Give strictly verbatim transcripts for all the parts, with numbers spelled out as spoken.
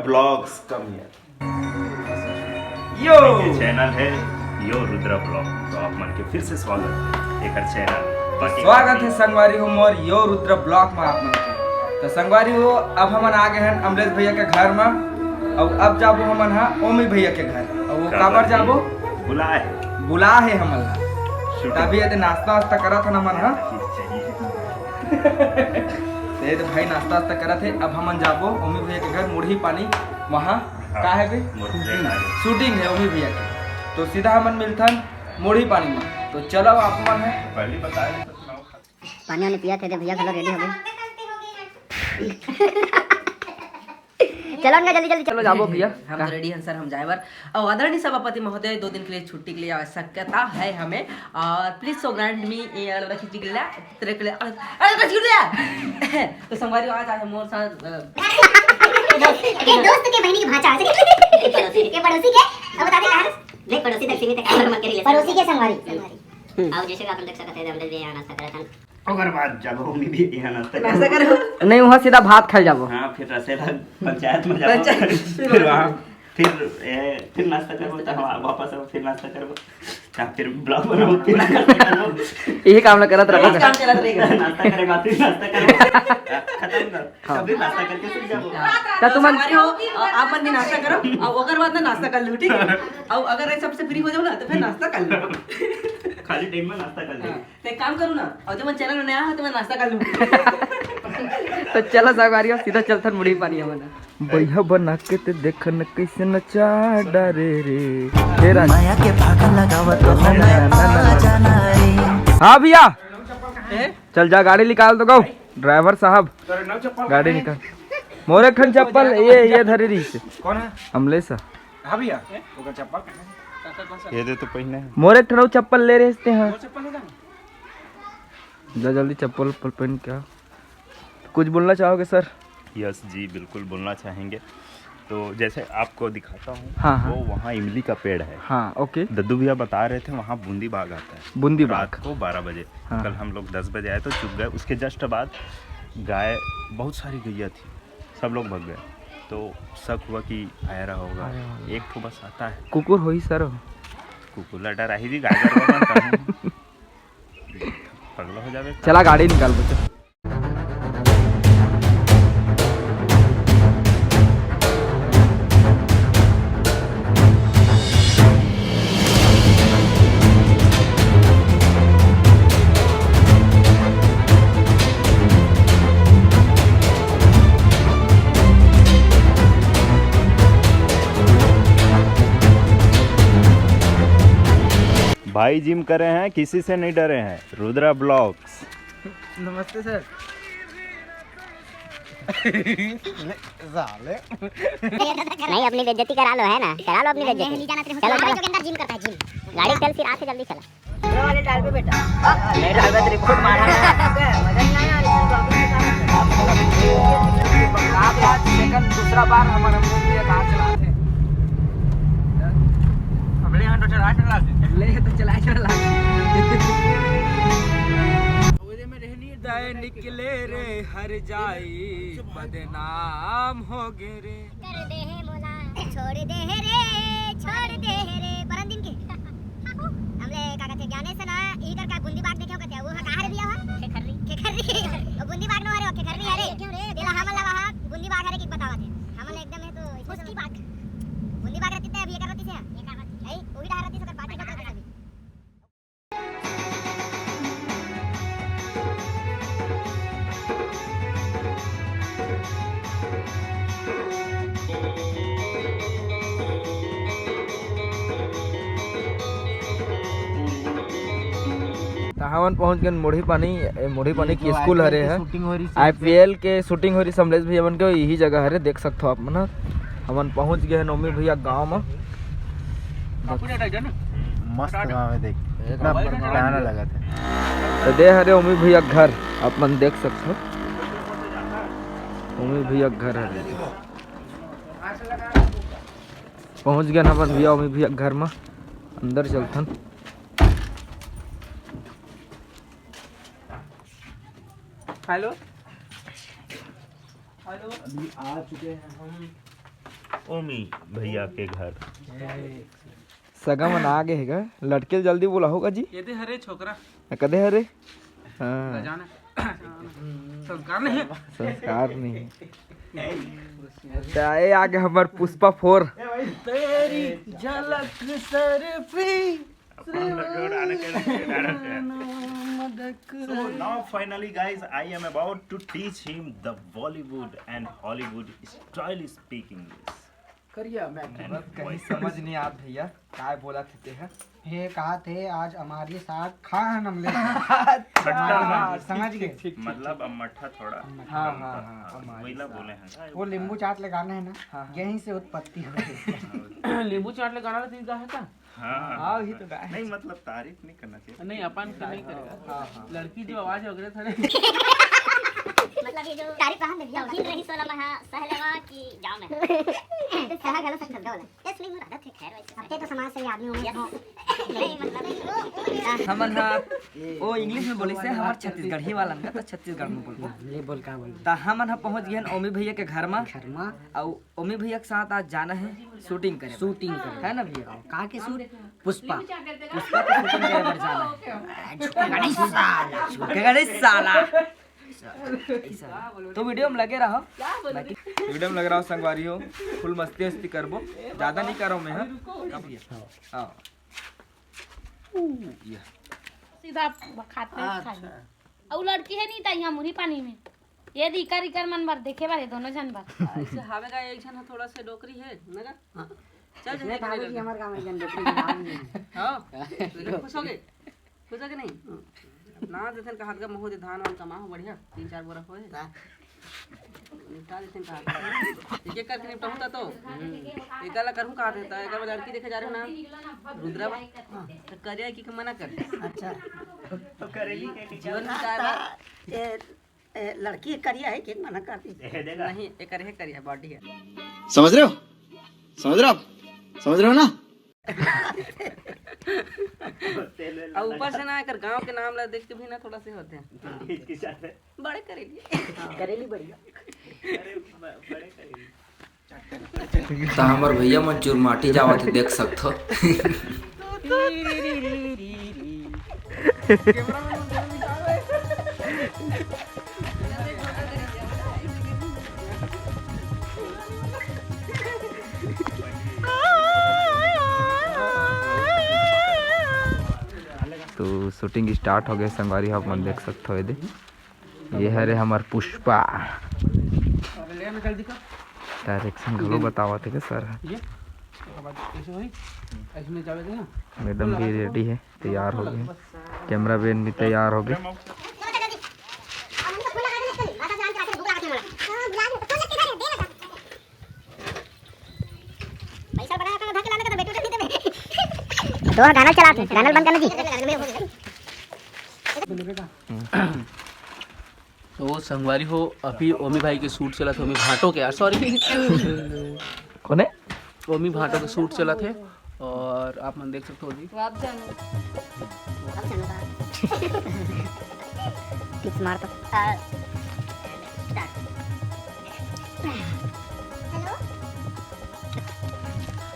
Vlogs come here। यो। ये channel है यो Rudra blog, तो आप मन के फिर से स्वागत है एकर चैनल। बाकी स्वागत है संगवारी हो मोर यो रुद्रा ब्लॉग में आप मन के। तो संगवारी हो, अब हमन आ गए हैं अमलेश भैया के घर में। और अब जाबो हमन हा ओमी भैया के घर। और वो का काबर बात है? जाबो? बुलाए। बुला है हमन ला। Shooting। तभी ये नाश्ता वास्ता करत है ना मन हा। चीज चाहिए। तो ये तो भाई नाश्ता वास्ता करत है। अब हमन जाबो ओमी भैया के घर, मुढ़ी पानी। वहाँ हाँ, का है बे? मोर friend आ गए। Shooting है ओमी भैया के। तो सीधा हमन मिलथन मुढ़ी पानी में। तो चलो आप मन है। पहले बता रहे तो सुनाओ। पानी वानी पिया थे, दे भैया, चलो ready हो गए। चलो ना, जल्दी, जल्दी चलो, जाबो भैया। हम तो ready हैं सर, हम जाए बर। और आदरणीय सभापति महोदय, दो दिन के लिए छुट्टी के लिए आवश्यकता है हमें, और please so grant me, ये वाला खिचड़ी के लिए, तेरे के लिए, अरे, अरे, खिचड़ी के लिए। तो संगवारी आज, आज मोर साथ, अ, के दोस्त के बहनी की भांचा, के पड़ोसी के, अब बता दे कहाँ? देख, पड़ोसी तक सीमित है, कहाँ पर मत करिए। पड़ोसी के संगवारी। हम्म। अब जैसे कि आप देख सकते हैं, हम लोग भी यहाँ नाश्ता कर रहे थे। ओकर बाद जब हम भी यहाँ नाश्ता नाश्ता करबो। करबो। नहीं, वहाँ सीधा भात खाए जाबो। हाँ, फिर रसेला पंचायत में जाबो। पंचायत। फिर वहाँ, फिर, ए, फिर नाश्ता करबो, तो हम वापस आबो, फिर नाश्ता करबो। हाँ, फिर ब्लॉग बनाबो, फिर नाश्ता करबो। यही काम ना करत रहो। यही काम चलत रहेगा। नाश्ता करेगा, फिर नाश्ता करबो। खत्म कर। हाँ। तब भी नाश्ता करके सुत जाबो। हाँ। तो तुम हमारे हो, आप मन भी नाश्ता करो, और ओकर बाद ना नाश्ता कर लो, ठीक है? और अगर ये सबसे फ्री हो जाओ ना, तो फिर नाश्ता कर लो। खाली टाइम में नाश्ता कर लो। हाँ। तो एक काम करूँ ना, और जब मैं चैनल में नया हो तो मैं नाश्ता कर लूँ। तो चलो संगवारी हो, सीधा चलथन मुढ़ी पानी हमन। भैया बना के ते देखन कैसे नचा डारे रे। हे रानी। माया के भागा लगावत हो ना, ना, ना, ना, ना। आ जाना रे। हाँ भैया, ए? चल जा, गाड़ी निकाल तो गो, ड्राइवर साहब, गाड़ी निकाल। मोर एक ठन चप्पल ये, ये धरे रहिस हे। कौन है? अमलेश। हाँ भैया, ओकर चप्पल कहाँ है? ये दे तो पहने है। मोर एक ठन अउ चप्पल ले रहे थे, हाँ। मोर चप्पल ले जाना। जा जल्दी चप्पल उप्पल पहन के आ। कुछ बोलना चाहोगे सर? यस जी, बिल्कुल बोलना चाहेंगे। तो जैसे आपको दिखाता हूँ, हाँ, हाँ। वो वहाँ इमली का पेड़ है। हाँ, ओके। दद्दू भैया बता रहे थे, वहाँ बूंदी बाघ आता है। बूंदी रात बाघ। को बारह बजे। हाँ। कल हम लोग दस बजे आए तो चुग गए। उसके जस्ट बाद गाय, बहुत सारी गैया थी, सब लोग भग गए। तो शक हुआ कि आया रहा होगा। आया होगा। एक ठो बस आता है। कुकुर होही सर। कुकुर ला डराही जी, गाय गरुवा मन कहूँ। पगला हो जावे। चला गाड़ी निकाल बच्चा। भाई जिम करे हैं, किसी से नहीं डरे हैं। रुद्रा ब्लॉग्स। नमस्ते सर। ले, साले। नहीं, अपनी बेइज्जती करा लो, है ना, करा लो अपनी बेइज्जती। चलो, चलो। जोगिंदर जिम करता है, जिम। गाड़ी चल, फिर आके जल्दी चला। वाले डाल पे बेटा। नहीं डाल पे, रिपोर्ट मारा। मजा नहीं आया, रिपोर्ट वापस निकाल। आप आज सेकंड, दूसरा बार हमारा मुंह में कार चलाते हैं। हमने यहाँ तो चला, चला। ले तो चला, चला। दे निकले रे हर जाई, बदनाम हो गे रे। कर दे हे मोला, छोड़ दे हे रे, छोड़ दे हे रे। परन दिन के हमले का कथे, ज्ञानेश ना, ई कर का बूंदी बाघ देखे हो कथे, वो कहाँ रे भैया हो? खेखर्री। खेखर्री। वो बूंदी बाघ नो हरे, वो खेखर्री हरे। क्यों रे? तेला हमन ला वहाँ बूंदी बाघ हरे कि बतावा थे। हमन एकदम है तो उसकी बाघ। बूंदी बाघ रहती थे, अभी ये कर रहती से। ये कर रहती है। यही, वो भी डहार रहती से, कर बात करती सभी। त हमन पहुंच गए मुढ़ी पानी। ए, मुढ़ी पानी ये के जो स्कूल हरे है। शूटिंग हो रही है, आईपीएल के शूटिंग हो रही, समलेश भैया मन के यही जगह हरे, देख सकते हो आप मन। हमन पहुंच गए हैं नवमी भैया गांव में। मस्त गांव है, देख, इतना पुराना लगा था। तो दे हरे ओमी भैया घर, आप मन देख सकते हो, ओमी भैया घर हरे। पहुंच गए ना अपन भैया, ओमी भैया घर में, अंदर चलथन। Hello, hello. अभी आ चुके हैं हम। ओमी भैया के घर। सगा मन आ गे हे गा, लड़के ल जल्दी बुलाहू गा जी। ये दे हरे छोकरा। कदे हरे? हाँ। जाना। संस्कार नहीं है। संस्कार नहीं है। त ये आ गे हमर पुष्पा फोर। तेरी झलक सर पे अपन लोग के उड़ाने के लिए उड़ा रहे हैं। So now finally, guys, I am about to teach him the Bollywood and Hollywood style speak English। करिया मैं। And अब कहीं समझ नहीं आत भैया, काय बोलत हे तेहा। हे कहा थे आज हमारी साग खा हन हम ले। खट्टा हाँ, मन। समझ गए। मतलब अब मट्ठा थोड़ा हाँ, कम हाँ, कर। हाँ, हाँ, हमारी वही ला साग। बोले हैं। वो नींबू चाट लगाना है ना, हाँ, हाँ। यहीं से उत्पत्ति हुई। नींबू चाट लगाना तो तीन का है का? हाँ, हाँ, वही तो गाय। नहीं, मतलब तारीफ नहीं करना चाहिए। नहीं, अपन तो नहीं करेगा। हाँ, हाँ। लड़की जो आवाज वगैरह थोड़े मतलब ये जो तारीफ कहाँ दे दिया? दिन रही सोलह महा सहलवा की जाम है। तो सहा गलत शब्द बोला। ये सुनी, मुझे आदत है, खैर वैसे। अब ते तो समाज से आदमी होंगे। Yes। नहीं, मतलब, हमन ह ओ इंग्लिश में बोले से हमर छत्तीसगढ़ी वाला न तो छत्तीसगढ़ में बोलबो। ले बोल, का बोल? त हमन ह पहुंच गए हन ओमी भैया के घर मा। घर मा। अउ ओमी भैया के साथ आज जाना है शूटिंग करे बर। शूटिंग करे। है ना भैया? का के शूट? पुष्पा। पुष्पा के शूटिंग करे बर जाना है। झुकेगा नहीं साला, झुकेगा नहीं साला। ऐसा, ऐसा। तो वीडियो में लगे रहो। बाकी वीडियो में लगे रहो संगवारी हो, फुल मस्ती वस्ती करबो, ज्यादा नहीं करो मैं, हाँ? हाँ। ऊ, ये। सीधा खाते अच्छा। खाए। अउ लड़की है नहीं त यहाँ मुरी पानी में। ये दी कर, इकर मन बर देखे बर, ये दोनों झन बर। ऐसे हावे का एक झन ह थोड़ा से डोकरी है, ना का? हाँ। चल, इसने जल्दी कहा करेगा। कि हमारे गाँव में जन डोकरी के नाम नहीं है। हाँ, तो इधर खुश हो गए? खुश हो कि नहीं? ना देथन कहा का महू दे धान वान कमा हो बढ़िया, तीन चार बोरा होए। का? निपटा देथन कहा। एक एक करके निपटाहूँ ता तो। एक ला करहूँ कहा थे, तो एक बार लड़की देखे जा रहे हो ना, रुद्रा बा। तो करिया की मना कर। अच्छा। जीवन में का बा? ये ए, लड़की करिया है कि मना कर दी? नहीं, एकर है करिया, बॉडी है। समझ रहे हो? समझ रहे हो आप? समझ रहे हो ना? और ऊपर से ना, एकर गांव के नाम ला देख के भी ना थोड़ा से होते हैं। बड़े करेली। करेली बढ़िया। अरे, ब-, बड़े करेली। त हमर भैया मन चुरमाटी जावत हे, देख सकथो। तो शूटिंग स्टार्ट हो गए संगवारी हो, आप मन देख सकथो एदे। ये हरे हमर पुष्पा। डायरेक्शन घलो बतावत हे के सर ह। मैडम भी रेडी है, तैयार हो गए। कैमरा मैन भी तैयार हो गए। तो गाना चला, गाना बंद करना जी। तो संगवारी हो, अभी ओमी भाई के शूट चलत हे, ओमी भाटो के, सॉरी। कौन है? ओमी भाटो के शूट चलत हे और आप मन देख सकते हो जी। टिप्स मार तो।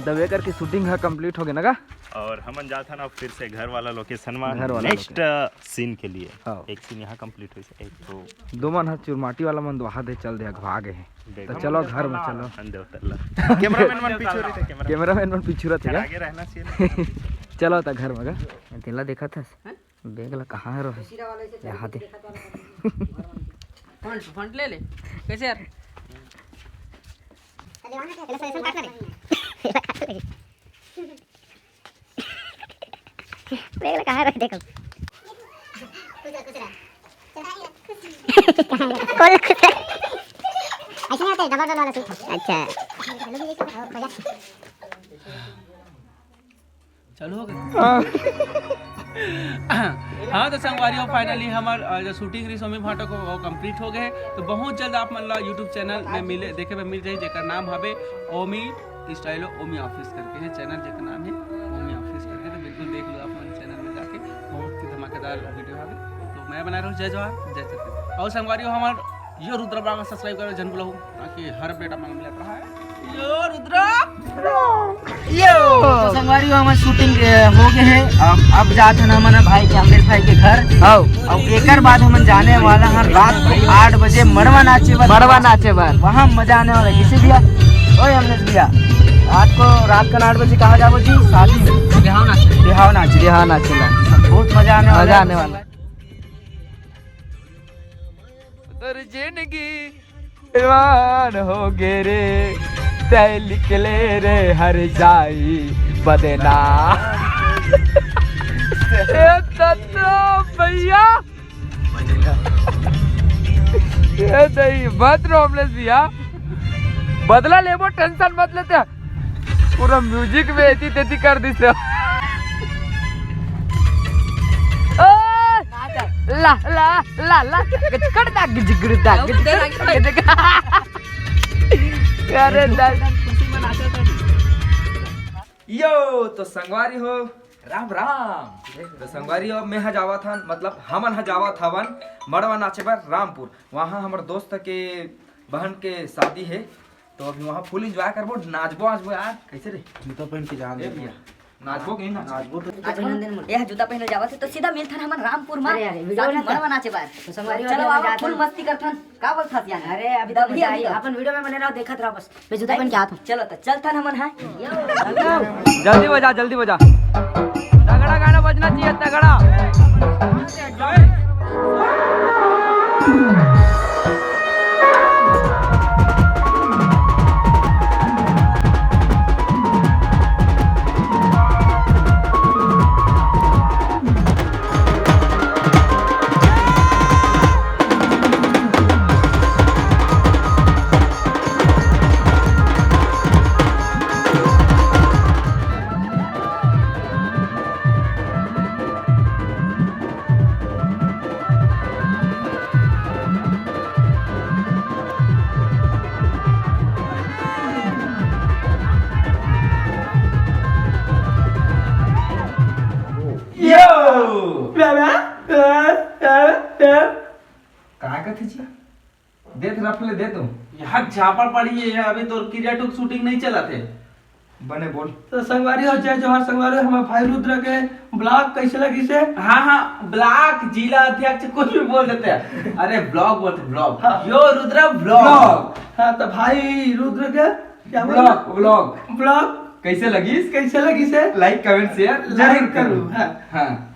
दबे करके शूटिंग ह कंप्लीट हो गया ना का? और हमन जात हन अब फिर से घर वाला लोकेशन में घर वाला नेक्स्ट सीन के लिए। हाँ। एक सीन यहाँ कंप्लीट हुई, एक तो दो मन ह चुरमाटी वाला मन दुहा दे चल दे, अघवा गए हैं। तो चलो घर में चलो। कैमरामैन मन पीछू रहिथे, कैमरा कैमरामैन मन पीछू रहिथे का? आगे रहना चाहिए। चलो त घर में का। तेला देखा था। बैग ला कहाँ है रोहित? यहाँ दे। फंड, फंड ले ले। कैसे यार? बैग ला कहाँ है रोहित? देखो। कौन खुश है? ऐसे नहीं होता है, डबल डबल वाला सीट। अच्छा। चालू हो गया। हाँ। हाँ, तो संगवारी हो, finally हमर, अ, जो shooting रही ओमी भाटो के, वो complete हो गए। तो बहुत जल्द आप मन ला YouTube channel में मिले, देखे में मिल जाए, जेकर नाम हवे ओमी style ओमी office करके है channel, जेकर नाम है ओमी office करके। तो बिल्कुल देख लो आप मन channel में जाके, बहुत ही धमाकेदार video हवे। तो मैं बना रहा हूँ, जय जोहार, जय छत्तीसगढ़। और संगवारी हो, हमर यो रुद्र बाबा subscribe करो, जन बुलाओ, ताकि हर update आप मन मिलत रहा है। यो रुद्रा, यो। तो संगवारी हो, हमर शूटिंग, अ, हो गए है। अब, अब जात हन हमन भाई के, अमलेश भाई के घर। आओ। अब एकर बाद हमन जाने वाला हन रात को आठ बजे मड़वा नाचे बर। मड़वा नाचे बर। वहाँ मजा आने वाला है। किसे भैया? ओए अमलेश भैया, रात को, रात का आठ बजे कहाँ जाबो जी? शादी में। बिहाव नाचे। बिहाव नाचे। बिहाव नाचे ला। बहुत मजा आने वाला मजा है। आने वाला। तोर जिंदगी जवान हो गे रे, तै लिख ले रे हर जाई बदना। ए तत्तो भैया, ए नहीं, मत रो अमलेश भैया, बदला लेबो, टेंशन मत लेते। पूरा म्यूजिक में एती तेती कर दिस रे। ओ, ला, ला, ला, ला, गचकड़ दा, गजगड़ दा, गजगड़ दा, गजगड़। अरे दा। यो, तो संगवारी हो, राम राम। तो संगवारी हो, मैं ह जावत हन, मतलब हमन ह जावत हवन मड़वा नाचे बर रामपुर। वहाँ हमर दोस्त के बहन के शादी है, तो अभी वहाँ फुल एंजॉय करबो, नाचबो, नाचबो यार। कैसे रे? जूता पहन के जान ए दे। भैया, नाचबो कि नहीं नाचबो? नाचबो तो। आज जन्मदिन मन। यह जूता पहन जावत है, तो सीधा मिलथन हमन रामपुर में। अरे, अरे, वीडियो साथ में बनाते। मड़वा नाचे बर। तो संगवारी हो, चलो, जब आवा, जाते फुल हैं। मस्ती करथन। का बोलथस यार? अरे, अभी तो दबी, मजा आई। दबी। अपन वीडियो में बने रहो, देखत रहो बस। मैं जूता पहन के आत हूँ। चलो तो चलथन हमन, हाँ। जल्दी बजा, जल्दी बजा। तगड़ा गाना बजना चाहिए, तगड़ा। यो! का कथे जी? देत रफ ले दे तो। यहाँ झापड़ पड़ी है, अभी तोर किरिया टू के शूटिंग नहीं चलत है। बने बोल। तो संगवारी हो, जय जोहार संगवारी हो, हमारे भाई रुद्र के ब्लॉग कैसे लगिस हे? हाँ, हाँ, ब्लॉक, जिला अध्यक्ष, कुछ भी बोल देते हैं। अरे, ब्लॉग बोलते, ब्लॉग। हाँ। यो रुद्र ब्लॉग। ब्लॉग। हाँ, तो भाई रुद्र के क्या बोला? Blog, blog. ब्लॉग। कैसे लगिस? कैसे लगिस हे? लाइक, कमेंट, शेयर लाइक जरूर करो। करो। हाँ। हाँ।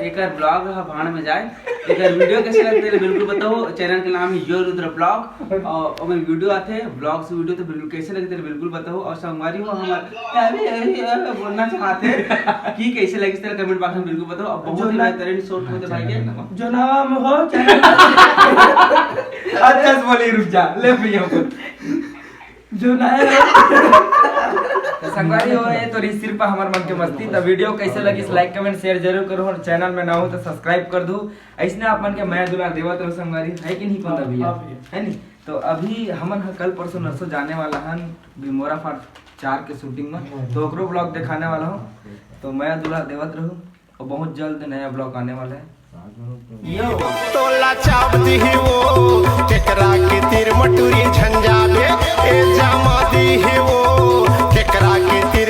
एकर ब्लॉग ह भाड़ में जाए। एकर वीडियो कैसे लगथे, बिल्कुल बताओ। चैनल के नाम है यो रुद्र ब्लॉग और ओमे वीडियो आथे, ब्लॉग से वीडियो, तो बिल्कुल कैसे लगथे, बिल्कुल बताओ। और संगवारी हो हमार, अरे, अरे, अरे, बोलना चाहते हैं कि कैसे लगिस तेला, कमेंट बॉक्स में बिल्कुल बताओ। अब बहुत ही बेहतरीन शॉट होते भाई के। जो नाम हो चैनल। अच्छा से बोली, रुक जा, ले भैया बोल। जो नया तो संगवारी हो, ये तो रही सिर्फ हमर मन के मस्ती। तो वीडियो कैसे लगिस, लाइक, कमेंट, शेयर जरूर करो और चैनल में ना हो तो सब्सक्राइब कर दो। ऐसने आप मन के मया दुलार देवत रहो संगवारी, है कि नहीं? कौन हाँ, भैया? हाँ भैया। है नहीं? तो अभी हमन ह कल परसों नरसों जाने वाला हन भिमोरा पार्ट चार के शूटिंग में, हम्म। तो ओकरो ब्लॉग दिखाने वाला हूँ। तो मया दुलार देवत रहो और बहुत जल्द नया ब्लॉग आने वाला है। यो। तोला चाप दिही वो, केकरा के तीर मटूरी झंझा बे, ए जामा दिही वो, केकरा के तीर